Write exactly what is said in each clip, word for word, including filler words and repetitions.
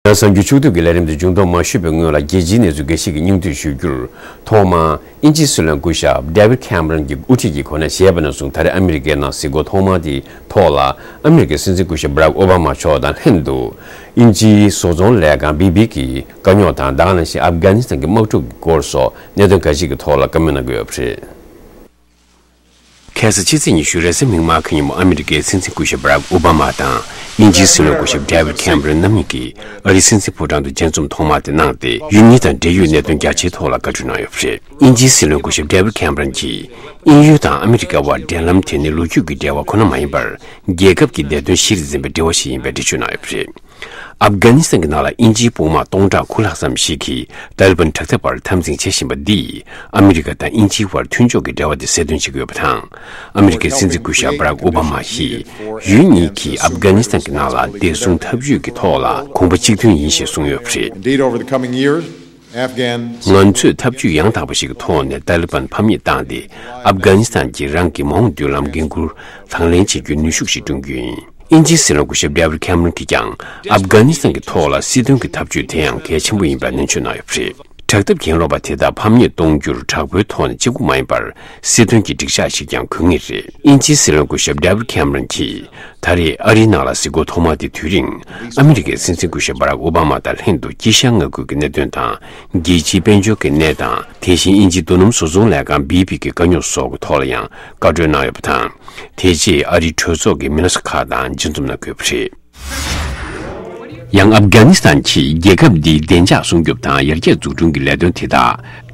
གསར་འགྱུར་ཕྱོགས་བསྡུས་ཀྱི་ལས་རིམ་དེ་མཇུག་བསྡོམས་མ་ཞུས་པའི་སྔོན་ལ། རྒྱལ་སྤྱིའི་གནས་ཚུལ་འགའ་ཞིག་གི་སྙིང་བསྡུས་ཞུ་རྒྱུར། ཐོག་མར་དབྱིན་ཇིའི་སྲིད་བློན་སྐུ་ཞབས་David Cameron་གྱི་དབུ་ཁྲིད་ཀྱི་གོ་གནས་བཞེས་པ་ནས་བཟུང་ད་རེས་ཨ་མི་རི་ཀའི་ནང་གཟིགས་སྐོར་ཐོག་མ་དེའི་ཐོག་ལ། ཨ་མི་རི་ཀའི་སྲིད་འཛིན་སྐུ་ཞབས་Barack Obama་མཆོག་དང་ལྷན་དུ། དབྱིན་ཇིའི་བཟོ་ཚོང་ལས་ཁང་བི་བི་གི་བཀའ་རྙོག་དང་། ད་ག་ནང་བཞིན་ཨབ་གྷ་ནི་སི་ཐན་གྱི་དམག་འཁྲུག་གི་སྐོར་སོགས་གནད་དོན་འགའ་ཞིག་གི་ཐོག་ལ་བཀའ་མོལ་གནང་གི་ཡོད་པ་རེད། ཁ་སང་ཕྱི་ཚེས་ཉི་ཤུ་རེས་གཟའ་མིག་དམར་གྱི་ཉིན་མོ། ཨ་མི་རི་ཀའི་སྲིད་འཛིན་སྐུ་ཞབས་Barack Obama་དང་དབྱིན་ཇིའི་སྲིད་བློན་སྐུ་ཞབས་David Cameron་རྣམ་གཉིས་ཀྱིས་ཨ་རིའི་སྲིད་འཛིན་ཕོ་བྲང་དུ་མཇལ་འཛོམས་ཐོག་མ་དེ་གནང་སྟེ། ཡུལ་གཉིས་དང་འབྲེལ་ཡོད་གནད་དོན་རྒྱ་ཆེའི་ཐོག་ལ་བཀའ་འཁྲོལ་གནང་ཡོད་པ་རེད། དབྱིན་ཇིའི་སྲིད་བློན་སྐུ་ཞབས་David Cameron་གྱིས། དབྱིན་ཡུལ་དང་ཨ་མི་རི་ཀ་དབར་འབྲེལ་ལམ་དེ་ནི་ལོ་རྒྱུས་ཀྱི་འབྲེལ་བ་ཁོ་ན་མ་ཡིན་པར། རྒྱལ་ཁབ་ཀྱི་བདེ་དོན་གཞིར་འཛིན་པའི་འབྲེལ་བ་ཞིག་ཡིན་པའི་འགྲེལ་བརྗོད་གནང་ཡོད་པ་རེད། ཨབ་གྷ་ནི་སི་ཐན་གྱི་ནང་ལ་དབྱིན་ཇིའི་དཔུང་དམག་སྟོང་ཕྲག་དགུ་ལྷག་ཙམ་ཞིག་གིས་ཏཱ་ལི་བན་དྲག་འཐབ་པར་འཐབ་འཛིང་བྱེད་བཞིན་པ་འདིས་ཨ་མི་རི་ཀ་དང་དབྱིན་ཇིའི་དབར་མཐུན་ཕྱོགས་ཀྱི་འབྲེལ་བ་དེ་གསལ་སྟོན་བྱེད་ཀྱི་ཡོད་པ་དང་། ཨ་མི་རི་ཀའི་སྲིད་འཛིན་སྐུ་ཞབས་Barack Obama་ཡིས་ཡུལ་གཉིས་ཀྱིས་ཨབ་གྷ་ནི་སི་ཐན་གྱི་ནང་ལ་བདེ་སྲུང་འཐབ་ཇུས་ཀྱི་ཐོག་ལ་གོམ་པ་གཅིག་མཐུན་ཡིན་ཞེས་གསུངས་ཡོད་པ་རེད། Indeed, over the coming years, Afghans ང་ཚོས་འཐབ་ཇུས་ཡང་དག་པ་ཞིག་གི་ཐོག་ནས་ཏཱ་ལི་བན་ཕམ་ཉེས་བཏང་སྟེ། ཨབ་གྷ་ནི་སི་ཐན་གྱི་རང་གི་མ་འོངས་མདུན་ལམ་འགན་འཁུར་དང་ལེན་བྱེད་རྒྱུའི་ནུས་ཤུགས་ཤིག་བསྐྲུན་རྒྱུ་ཡིན། དབྱིན་ཇིའི་སྲིད་བློན་སྐུ་ཞབས་David Cameron་གྱིས་ཀྱང་ཨབ་གྷ་ནི་སི་ཐན་གྱི་ཐོག་ལ་སྲིད་དོན་གྱི་འཐབ་ཇུས་དེ་ཡང་གལ་ཆེན་པོ་ཡིན་པར་ནན་བརྗོད་གནང་ཡོད་པ་རེད། དྲག་འཐབ་གྱེན་ལོག་པ་དེ་དག་ཕམ་ཉེས་གཏོང་རྒྱུར་དྲག་པོའི་ཐོག་ནས་གཅིག་པུ་མ་ཡིན་པར། སྲིད་དོན་གྱི་སྒྲིག་ཆགས་ཤིག་ཀྱང་དགོས་ངེས་རེད། དབྱིན་ཇིའི་སྲིད་བློན་སྐུ་ཞབས་David Cameron་གྱིས། ད་རེས་ཨ་རིའི་ནང་ལ་གཟིགས་སྐོར་ཐོག་མ་དེ་དུས་རིང་ཨ་མི་རི་ཀའི་སྲིད་འཛིན་སྐུ་ཞབས་Barack Obama་དང་ལྷན་དུ་དཀྱིལ་ཤར་མངའ་ཁུལ་གྱི་གནད་དོན་དང་། རྒྱལ་སྤྱིའི་དཔལ་འབྱོར་གྱི་གནས་སྟངས། དེ་བཞིན་དབྱིན་ཇིའི་རྡོ་སྣུམ་བཟོ་ཚོང་ལས་ཁང་བི་བི་གི་དཀའ་རྙོག་སོགས་ཀྱི་ཐོག་ལ་ཡང་བཀའ་འཁྲོལ་གནང་ཡོད་པ་དང་། དེ་རྗེས་ཨ་རིའི་གྲོས་ཚོགས་ཀྱི་མི་སྣ་ཁག་དང་མཇལ་འཛོམས་གནང་དགོས་པ་རེད། ཡང་ཨབ་གྷ་ནི་སི་ཐན་གྱིས་རྒྱལ་ཁབ་འདིའི་བདེ་འཇགས་སྲུང་སྐྱོབ་དང་ཡར་རྒྱས་འཛུགས་སྐྲུན་གྱི་ལས་དོན་དེ་དག་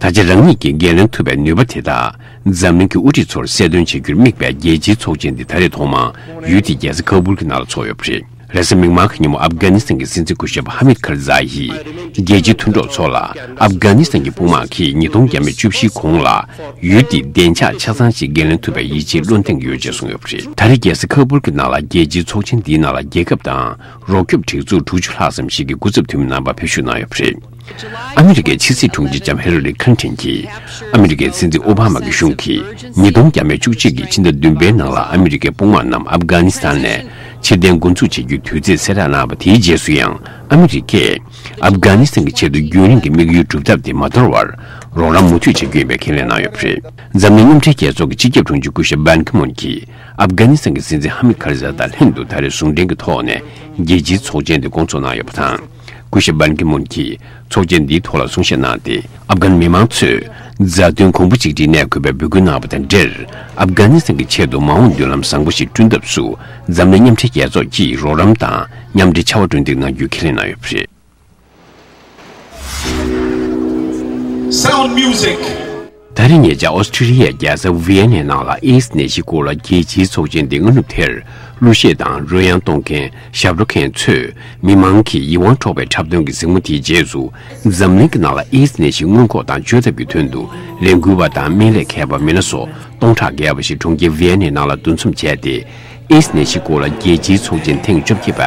ད་ཆ་རང་ཉིད་ཀྱིས་འགན་ལེན་ཐུབ་པའི་ནུས་པ་དེ་དག་འཛམ་གླིང་གི་དབུ་ཁྲིད་ཚོར་གསལ་སྟོན་བྱེད་རྒྱུར་དམིགས་པའི་རྒྱལ་སྤྱིའི་ཚོགས་ཆེན་འདི་ད་རེས་ཐོག་མར་ཡུལ་དེའི་རྒྱལ་ས་ཁ་བུལ་གྱི་ནང་ལ་འཚོགས་ཡོད་པ་རེད། རེས་གཟའ་མིག་དམར་གྱི་ཉིན་མོ་ཨབ་གྷ་ནི་སི་ཐན་གྱི་སྲིད་འཛིན་སྐུ་ཞབས་ཧ་མིད་ཁར་ཛ་ཡིས་རྒྱལ་སྤྱིའི་མཐུན་གྲོགས་ཚོ་ལ་ཨབ་གྷ་ནི་སི་ཐན་གྱི་དཔུང་དམག་གིས་ཉིས་སྟོང་བརྒྱ་མེད་བཅུ་བཞིའི་གོང་ལ་ཡུལ་དེའི་བདེ་འཇགས་ཆ་ཚང་ཞིག་འགན་ལེན་ཐུབ་པའི་ཡིད་ཆེས་བློ་གདེང་ཡོད་ཅེས་གསུངས་ཡོད་པ་རེད། ད་རེས་རྒྱལ་ས་ཁ་བུལ་གྱི་ནང་ལ་རྒྱལ་སྤྱིའི་ཚོགས་ཆེན་འདིའི་ནང་ལ་རྒྱལ་ཁབ་དང་རོགས་སྐྱོབ་སྒྲིག་འཛུགས་དྲུག་ཅུ་ལྷག་ཙམ་ཞིག་གི་སྐུ་ཚབ་འཐུས་མི་རྣམ་པ་ཕེབས་ཞུགས་གནང་ཡོད་པ་རེད། ཨ་མི་རི་ཀའི་ཕྱི་སྲིད་དྲུང་ཆེ་ལྕམ་ཧི་ལ་རི་ཁི་ལིན་ཐན་གྱིས་ཨ་མི་རི་ཀའི་སྲིད་འཛིན་ཨོ་བྷ་མ་གི་གཞུང་གིས་ཉིས་སྟོང་བརྒྱ་མེད་བཅུ་གཅིག་གི་ཕྱི་ཟླ་བདུན་པའི་ནང་ལ་ཨ་མི་རི་ཀའི་དཔུང་དམག་རྣམས་ཨབ་གྷ་ནི་སི་ཐན་ནས་ཕྱིར་འཐེན་འགོ་འཛུགས་བྱེད་རྒྱུའི་དུས་ཚེས་གསལ་བསྒྲགས་གནང་བ་དེའི་རྗེས་སུ་ཡང་ཨ་མི་རི་ཀས་ཨབ་གྷ་ནི་སི་ཐན་གྱི་ཆེད་དུ་རྒྱུན་རིང་གི་དམིགས་ཡུལ་སྒྲུབ་ཐབས་དེ་མ་དོར་བར་རོགས་རམ་མུ་མཐུད་བྱེད་རྒྱུ་ཡིན་པའི་ཁས་ལེན་གནང་ཡོད་པ་རེད། འཛམ་གླིང་མཉམ་འབྲེལ་རྒྱལ་ཚོགས་ཀྱི་སྤྱི་ཁྱབ་དྲུང་ཆེ་སྐུ་ཞབས་བྷན་ཁི་མུན་གྱིས། ཨབ་གྷ་ནི་སི་ཐན་གྱི་སྲིད་འཛིན་ཧ་མིད་ཁར་ཛ་དང་ལྷན་དུ་ད་རེས་ཟུང་འབྲེལ་གྱི་ཐོག་ནས་རྒྱལ་སྤྱིའི་ཚོགས་ཆེན་དེ་བསྐོང་ཚོགས་གནང་ཡོད་པ་དང་། སྐུ་ཞབས་བྷན་ཁི་མུན་གྱིས་ཚོགས་ཆེན་འདིའི་ཐོག་ལ་གསུང་བཤད་གནང་སྟེ། ཨབ་གྷན་མི་མང་ཚོས་མཛའ་མཐུན་གོང་བུ་གཅིག་སྒྲིལ་གནས་དགོས་པའི་འབོད་སྐུལ་གནང་བ་དང་འབྲེལ། ཨབ་གྷ་ནི་སི་ཐན་གྱི་ཆེད་དུ་མ་འོངས་མདུན་ལམ་བཟང་པོ་ཞིག་བསྐྲུན་ཐབས་སུ་འཛམ་གླིང་མཉམ་འབྲེལ་རྒྱལ་ཚོགས་ཀྱིས་རོགས་རམ་དང་མཉམ་འབྲེལ་ཕྱར་བ་གྲུ་འདེགས་གནང་རྒྱུའི་ཁས་ལེན་གནང་ཡོད་པ་རེད། Sound music. ད་རེས་ཉེ་ཆར་ཨོ་སི་ཁྲི་ལི་ཡའི་རྒྱལ་ས་ཝི་ཡེ་ནའི་ནང་ལ་ཨེ་ཛི་ནད་གཞིའི་སྐོར་ལ་རྒྱལ་སྤྱིའི་ཚོགས་ཆེན་འདི་སྔ་ནུབ་དེར་གླུ་གཞས་དང་རོལ་དབྱངས་གཏོང་མཁན་ཞབས་བྲོ་མཁན་ཚོས་མི་མང་གི་ཡིད་དབང་འཕྲོག་པའི་འཁྲབ་སྟོན་གྱི་གཟིགས་མོ་དེའི་རྗེས་སུ། འཛམ་གླིང་གི་ནང་ལ་ཨེ་ཛི་ནད་གཞི་སྔོན་འགོག་དང་བཅོས་ཐབས་ཀྱི་དོན་དུ་ལས་འགུལ་བ་དང་སྨན་ལས་མཁས་པ་མི་སྣ་སོགས་སྟོང་ཕྲག་བརྒལ་བ་ཞིག་གྲོང་ཁྱེར་ཝི་ཡེ་ནའི་ནང་ལ་འདུ་འཛོམས་བྱས་ཏེ། ཨེ་ཛི་ནད་གཞིའི་སྐོར་ལ་རྒྱལ་སྤྱིའི་ཚོགས་ཆེན་ཐེངས་བཅོ་བརྒྱད་པ་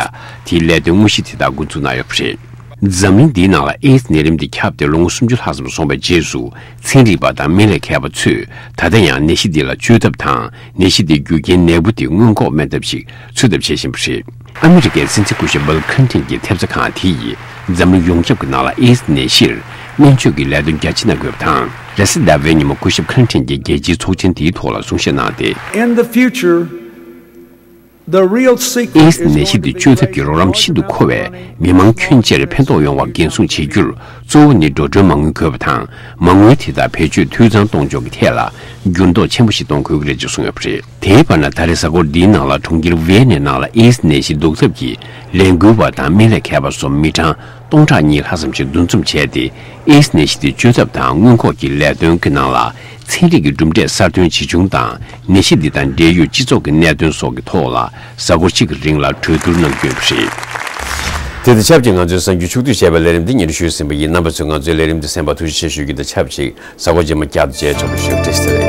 དེའི་ལས་དོན་དངོས་གཞི་དེ་དག་འགོ་འཛུགས་གནང་ཡོད་པ་རེད། འཛམ་གླིང་འདིའི་ནང་ལ་ཨེ་ཛི་ནད་རིམས་དེ་ཁྱབ་སྟེ་ལོ་ངོ་སུམ་ཅུ་ལྷག་ཙམ་སོང་བའི་རྗེས་སུ། ཚན་རིག་པ་དང་སྨན་ལས་མཁས་པ་ཚོས་ད་ལྟ་ཡང་ནད་གཞི་འདི་ལ་བཅོས་ཐབས་དང་ནད་གཞི་འདིའི་རྒྱུ་རྐྱེན་ནད་འབུ་དེ་སྔོན་འགོག་སྨན་ཐབས་ཤིག་འཚོལ་ཐབས་བྱེད་བཞིན་པ་རེད། ཨ་མི་རི་ཀའི་སྲིད་འཛིན་སྐུ་ཞབས་བྷིལ་ཁི་ལིན་ཐན་གྱི་ཐེབས་རྩ་ཁང་དེ་ཡིས་འཛམ་གླིང་ཡོངས་ཁྱབ་ཀྱི་ནང་ལ་ཨེ་ཛི་ནད་གཞིར་སྨན་བཅོས་ཀྱི་ལས་དོན་རྒྱ་ཆེ་གནང་དགོས་པ་དང་། རེས་གཟའ་ཟླ་བའི་ཉིན་མོ་སྐུ་ཞབས་ཁི་ལིན་ཐན་གྱིས་རྒྱལ་སྤྱིའི་ཚོགས་ཆེན་དེའི་ཐོག་ལ་གསུང་བཤད་གནང་སྟེ། In the future, the real secret ཨེ་ཛི་ནད་གཞི་འདི་བཅོས་ཐབས་ཀྱི་རོགས་རམ་ཤིན་ཏུ་མཁོ་བས། མི་མང་ཁྱོན་ཆེར་ཕན་ཐོགས་ཡོང་བར་འགན་སྲུང་བྱེད་རྒྱུར་གཙོ་བོ་ནི་འགྲོ་གྲོན་མ་དངུལ་དགོས་པ་དང་། མ་དངུལ་དེ་དག་བེད་སྤྱོད་འཐུས་ཚང་གཏོང་ཕྱོགས་ཀྱི་ཐད་ལ་འགྱུར་ལྡོག་ཆེན་པོ་ཞིག་གཏོང་དགོས་ཀྱི་རེད་ཅེས་གསུངས་ཡོད་པ་རེད། དེའི་བར་ན་ད་རེས་གཟའ་འཁོར་འདིའི་ནང་ལ་གྲོང་ཁྱེར་ཝི་ཡེ་ནའི་ནང་ལ་ཨེ་ཛི་ནད་གཞི་བཟློག་ཐབས་ཀྱི་ལས་འགུལ་བ་དང་སྨན་ལས་མཁས་པ་སོགས་མི་གྲངས་སྟོང་ཕྲག་གཉིས་ལྷག་ཙམ་ཞིག་འདུ་འཛོམས་བྱས་ཏེ། ཨེ་ཛི་ནད་གཞི་དེ་བཅོས་ཐབས་དང་སྔོན་འགོག་གི་ལས་དོན་གྱི་ནང་ལ་ཚན་རིག་གི་གྲུབ་འབྲས་གསར་ཐོན་ཇི་བྱུང་དང་། ནད་གཞི་འདི་དང་འབྲེལ་ཡོད་སྤྱི་ཚོགས་ཀྱི་གནད་དོན་སོགས་ཀྱི་ཐོག་ལ་གཟའ་འཁོར་གཅིག་གི་རིང་ལ་གྲོས་བསྡུར་གནང་རྒྱུ་ཡིན་པ་རེད། དེ་དང་ཆབས་ཅིག་ང་ཚོའི་གསར་འགྱུར་ཕྱོགས་བསྡུས་བྱས་པའི་ལས་རིམ་འདི་སྙན་སྒྲོན་ཞུས་ཟིན་པ་ཡིན། རྣམ་པ་ཚོས་ང་ཚོའི་ལས་རིམ་འདི་གསན་པར་ཐུགས་རྗེ་ཆེ་ཞུ་རྒྱུ་དང་ཆབས་ཅིག་གཟའ་འཁོར་རྗེས་མ་བསྐྱར་དུ་མཇལ་ཆོག་པ་ཞུ། བཀྲ་ཤིས་བདེ་ལེགས།